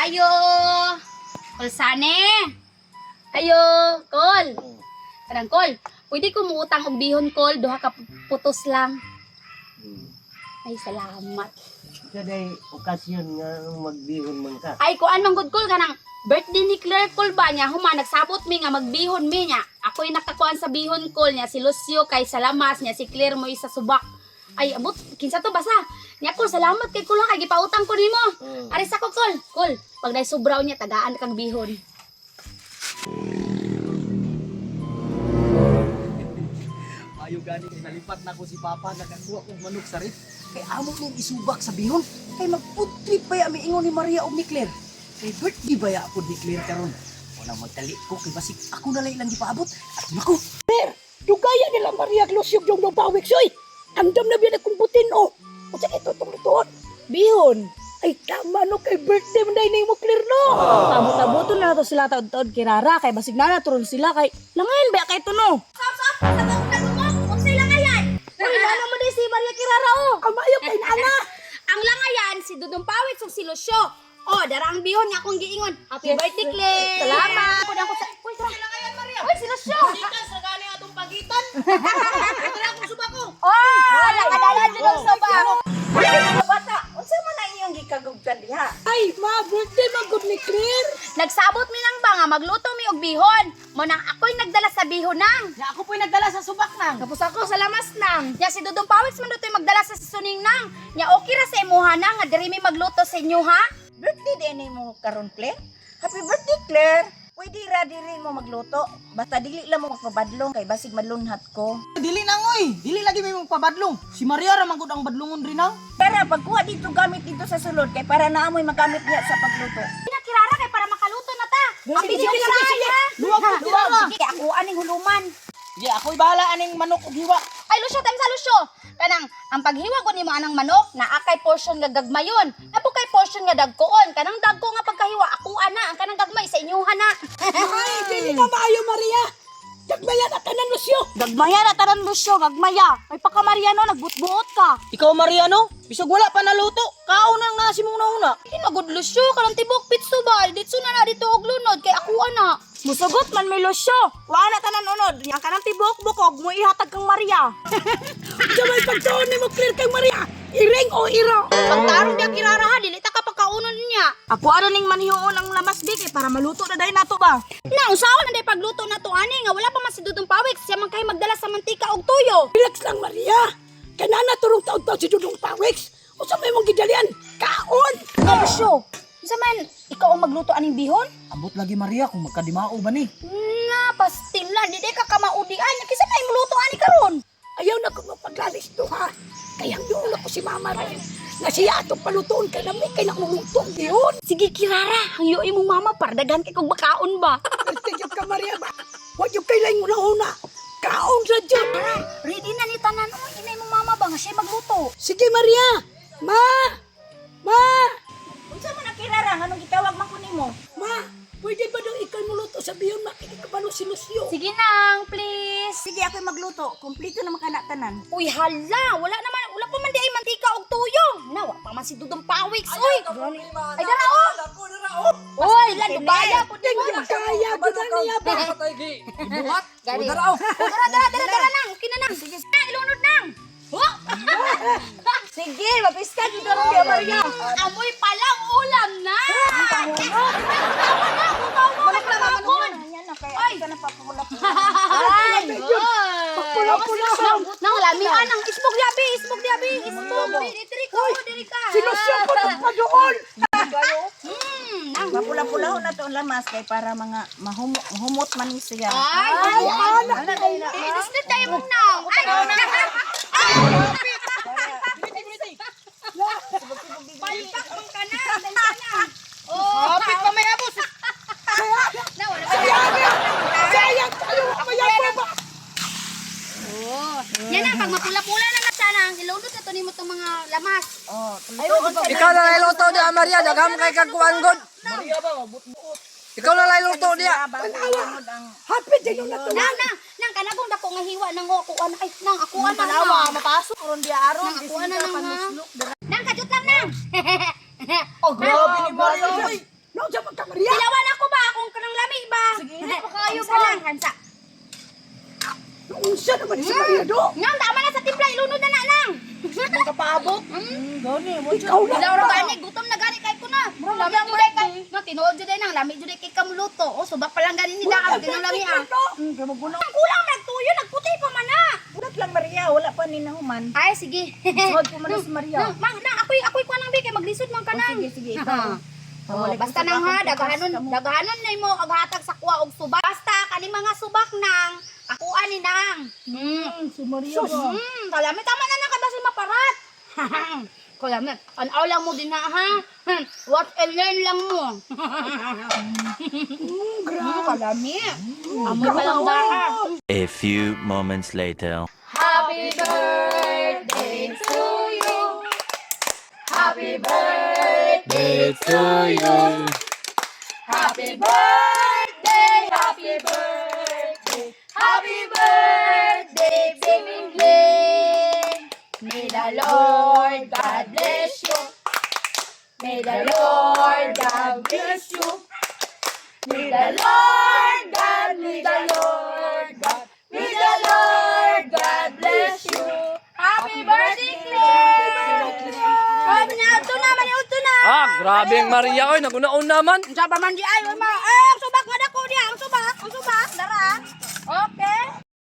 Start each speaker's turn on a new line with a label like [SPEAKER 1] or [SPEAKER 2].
[SPEAKER 1] Ayo! Kulsane! Ayo, Kol! Parang Kol, pwede ko muutang og bihon, Kol. Duha ka putos lang. Ay, salamat.
[SPEAKER 2] Sa day okasyon nga magbihon man ka.
[SPEAKER 1] Ay, kuan man gud, Kol, kanang birthday ni Claire, Kol ba niya? Huma, nagsabot mi nga magbihon mi niya. Ako'y nakakuan sa bihon, Kol niya. Si Lucio kay Salamas niya. Si Claire mo sa subak. Ay, abot, kinsa to basa. Niya, Kol, salamat kay Kol ha, kay gipautang ko nimo. Aris ako, Kol. Kol, pag nay sobraw niya, tagaan kang bihon.
[SPEAKER 3] Ayo gani kay nalipat na ko si Papa nakakuha kog manok sa ref. Kay amo mong isubak sa bihon. Kay mag-food trip pa ya miingon ni Maria og ni Claire. Kay birthday ba ya pod ni Claire karon. Wala magtali ko kay basig ako na lang ilang gipaabot. At nako,
[SPEAKER 4] Dugaya nila Maria Glosyog yung dong pawik soy. Andam na biya nagkumputin o. Unsa ito itong lutuon?
[SPEAKER 5] Bihon.
[SPEAKER 4] Ay tama no kay birthday man dahil mo clear no.
[SPEAKER 5] Tabot-taboton na nato sila taod-taod kay Rara kay basig na naturon sila kay langayin ba kay tuno.
[SPEAKER 1] Stop, stop! Sa taong nagumok! Unsay langayan?
[SPEAKER 5] Uy, nana mo din si Maria Kirara oh.
[SPEAKER 4] Kamayo kay nana.
[SPEAKER 1] Ang langayan, si Dudong Pawit ug si Lucio. Oh, dara ang bihon nga akong giingon. Happy birthday, Claire! Salamat! Ako ko sa... Uy, tara! Uy, si Lucio!
[SPEAKER 5] Sa gani atong pagitan. Ito na akong subako.
[SPEAKER 1] Oh, nakadala dyan ang soba.
[SPEAKER 6] Mga bata, unsa man ang inyong gikagugtan diha?
[SPEAKER 4] Ay ma birthday man gud ni Claire.
[SPEAKER 1] Nagsabot mi nang ba nga magluto mi og bihon. Mo nang ako'y nagdala sa bihon nang.
[SPEAKER 5] Ya ako po'y nagdala sa subak nang. Tapos ako sa lamas nang.
[SPEAKER 1] Nya si Dudong Pawit man duto'y magdala sa suning nang. Nya okay ra sa imuha nang nga diri mi magluto sa inyo ha.
[SPEAKER 6] Birthday din mo karon, Claire. Happy birthday, Claire. Pwede ra diri mo magluto. Basta dili lang mo magpabadlong kay basig malunhat ko.
[SPEAKER 7] Dili na ngoy, dili lagi may magpabadlong. Si Maria ra man gud ang badlongon rin nang.
[SPEAKER 6] Tara, pagkuha dito gamit dito sa sulod kay para naamoy magamit niya sa pagluto.
[SPEAKER 1] Pinakirara kay para makaluto na ta. Ang
[SPEAKER 4] Sige, sige, sige, sige.
[SPEAKER 7] Luwag ko kirara.
[SPEAKER 1] Sige, ako aning huluman.
[SPEAKER 7] Sige, ako'y bahala aning manok ug hiwa.
[SPEAKER 1] Ay, Lucio, time sa Lucio. Kanang, ang paghiwa ko nimo anang manok, naa kay portion nga gagmayon. Napo kay portion nga dagkoon. Kanang dagko nga pagkahiwa, ako ana. Ang kanang gagmay sa inyuha na.
[SPEAKER 4] Ay dili na maayo Maria. Dagmaya na tanan Lucio.
[SPEAKER 5] Gagmaya na tanan Lucio, gagmaya. May paka Maria no nagbutbuot ka.
[SPEAKER 7] Ikaw Maria no, bisag wala pa naluto, kaon nang nasi mong nauna.
[SPEAKER 1] Kinagod Lucio, kanang tibok pitso ba? Ditso na na dito og lunod kay ako ana.
[SPEAKER 5] Musugot man may Lucio. Wa na tanan unod. Yang kanang tibok bukog mo ihatag kang Maria.
[SPEAKER 4] Unsa may pagtuon nimo Claire kang Maria? Iring o iro?
[SPEAKER 1] Pagtarong niya kirara ha, dili ta ka pagkaunon niya.
[SPEAKER 5] Ako ano ning manhiuon ang lamas di kay para maluto na dahil nato ba.
[SPEAKER 1] Na, unsaon na day pagluto na to ani nga wala pa man si Dudong Pawik, siya man kay magdala sa mantika og tuyo.
[SPEAKER 4] Relax lang Maria. Kanana turong taon-taon si Dudong Pawiks. Unsa may mong gidalian? Kaon.
[SPEAKER 1] Nga Lucio, unsa man ikaw ang magluto aning bihon?
[SPEAKER 7] Ambot lagi Maria kung magkadimao ba ni.
[SPEAKER 1] Nga, pastilan, di day ka kamaudian. Kinsa may muluto ani karon?
[SPEAKER 4] Ayaw na kong mapaglalis to ha. Kaya doon ako si Mama rin. Na siya atong palutoon kay nami kay nakulutong diyon.
[SPEAKER 1] Sige, Kirara, hangyo imong mama para daghan kay kog bakaon ba.
[SPEAKER 4] Tigyo ka Maria ba? Huwag yung kailang una-una. Kaon sa Diyon.
[SPEAKER 1] Ready na ni tanan oy, inay mong mama ba nga siya magluto.
[SPEAKER 4] Sige Maria. Ma! Ma!
[SPEAKER 6] Unsa man ang kirara nganong gitawag man ko nimo?
[SPEAKER 4] Ma! Pwede ba daw ikaw muluto sa biyon? Makikikabalo si Lucio.
[SPEAKER 1] Sige nang, please.
[SPEAKER 6] Sige, ako'y magluto. Kompleto na man kana tanan.
[SPEAKER 1] Uy, hala, wala naman, wala pa man di ay mantika og tuyo. Na, wa pa man si Dudong Pawiks, uy. Ay, dara oh. Uy, lan dubaya po di mo.
[SPEAKER 4] Kaya gud na niya ba?
[SPEAKER 3] Ibuhat.
[SPEAKER 1] Gani.
[SPEAKER 3] Dara oh.
[SPEAKER 1] Dara, dara, dara, dara nang. Okay na nang. Sige, na, ilunod nang. Huh?
[SPEAKER 6] Sige, mapiska jud karon diha Maria.
[SPEAKER 1] Amoy palang ulam na. Tama na, bukaw mo, kay pamagod.
[SPEAKER 6] Yan na kay
[SPEAKER 1] Ay.
[SPEAKER 6] ako ka na papula.
[SPEAKER 1] Ay,
[SPEAKER 4] Pagpula-pula.
[SPEAKER 1] Nang, nang lamian ang ismog diabi, ismog diabi, ismog. Diri ka, oh, diri ka.
[SPEAKER 4] Si Lucio po pa doon.
[SPEAKER 1] Nang.
[SPEAKER 6] Mapula-pulahon na to ang lamas kay para mga mahumot man ni siya.
[SPEAKER 1] Ay, ay, ay. Eh, islit tayo mong nang. Ay, Palpak mong ka na, tayo na. Oh,
[SPEAKER 7] Kapit pa may abos.
[SPEAKER 1] Na, wala pa.
[SPEAKER 4] Sayang tayo. Maya ba?
[SPEAKER 1] Oh. Yan na, pag mapula-pula na na sana, ang ilunod na to nimo tong mga lamas.
[SPEAKER 6] Oh, tuon sa
[SPEAKER 8] Ikaw na lay luto diya Maria, daghang kay kag kuan god.
[SPEAKER 7] Maria ba mabutbuot.
[SPEAKER 8] Ikaw na lay luto diya.
[SPEAKER 6] bago ilunod ang
[SPEAKER 4] Happy din na to.
[SPEAKER 1] Nang, nang, nang, kanagong dako nga hiwa nang oh, kuan ay, nang, ako na
[SPEAKER 5] Tanawa,
[SPEAKER 1] nang.
[SPEAKER 5] mapasok ron diya aron.
[SPEAKER 1] Nang, ako na nang ha. Nang, kajut lang nang.
[SPEAKER 7] Oh, grabe ni Maria oy.
[SPEAKER 4] man si Maria do.
[SPEAKER 1] Nang tama na sa timpla, ilunod na na nang.
[SPEAKER 5] Ang kapaabot.
[SPEAKER 7] Gani mo.
[SPEAKER 4] Ikaw lang
[SPEAKER 1] Wala ra
[SPEAKER 4] ba?
[SPEAKER 1] gani, gutom na gani kay ko na. Lami jud kay. No, tinuod jud nang lami jud kay kamluto. O subak pa lang gani ni daam tinong lami ah.
[SPEAKER 7] Kay maguna.
[SPEAKER 1] Ang kulang nagtuyo, nagputi pa man na.
[SPEAKER 6] Ulat lang Maria, wala pa ni nahuman.
[SPEAKER 1] Ay sige.
[SPEAKER 5] Suod po man na si Maria.
[SPEAKER 1] Nang, mang, nang, ako'y kuha ng bigay, maglisod man ka
[SPEAKER 6] Oh,
[SPEAKER 1] nang.
[SPEAKER 6] sige, sige, ikaw.
[SPEAKER 1] Oh, basta nang ha, daghanon, daghanon na mo aghatag sa kuha og subak. Basta kani mga subak nang akuan ni nang.
[SPEAKER 5] Si Maria ba?
[SPEAKER 1] Kalami tama na nang kabasi maparat. Kalami, anaw lang mo din na ha. What and learn lang mo. Grabe. Kalami. Amoy pa lang ba?
[SPEAKER 9] A few moments later.
[SPEAKER 1] Happy birthday to you. Happy birthday
[SPEAKER 8] To you.
[SPEAKER 1] Happy birthday, happy birthday, happy birthday, baby Glenn. May the Lord God bless you. May the Lord God bless you. May the Lord God, may the Lord God, may the Lord God bless you. Happy birthday, Claire! Happy na, ito na, maniudto na!
[SPEAKER 8] Ah, grabe ang Maria oy, naguna-una man.
[SPEAKER 1] Unsa pa man di ay ma eh ang subak nga dako diha ang subak dara. Okay.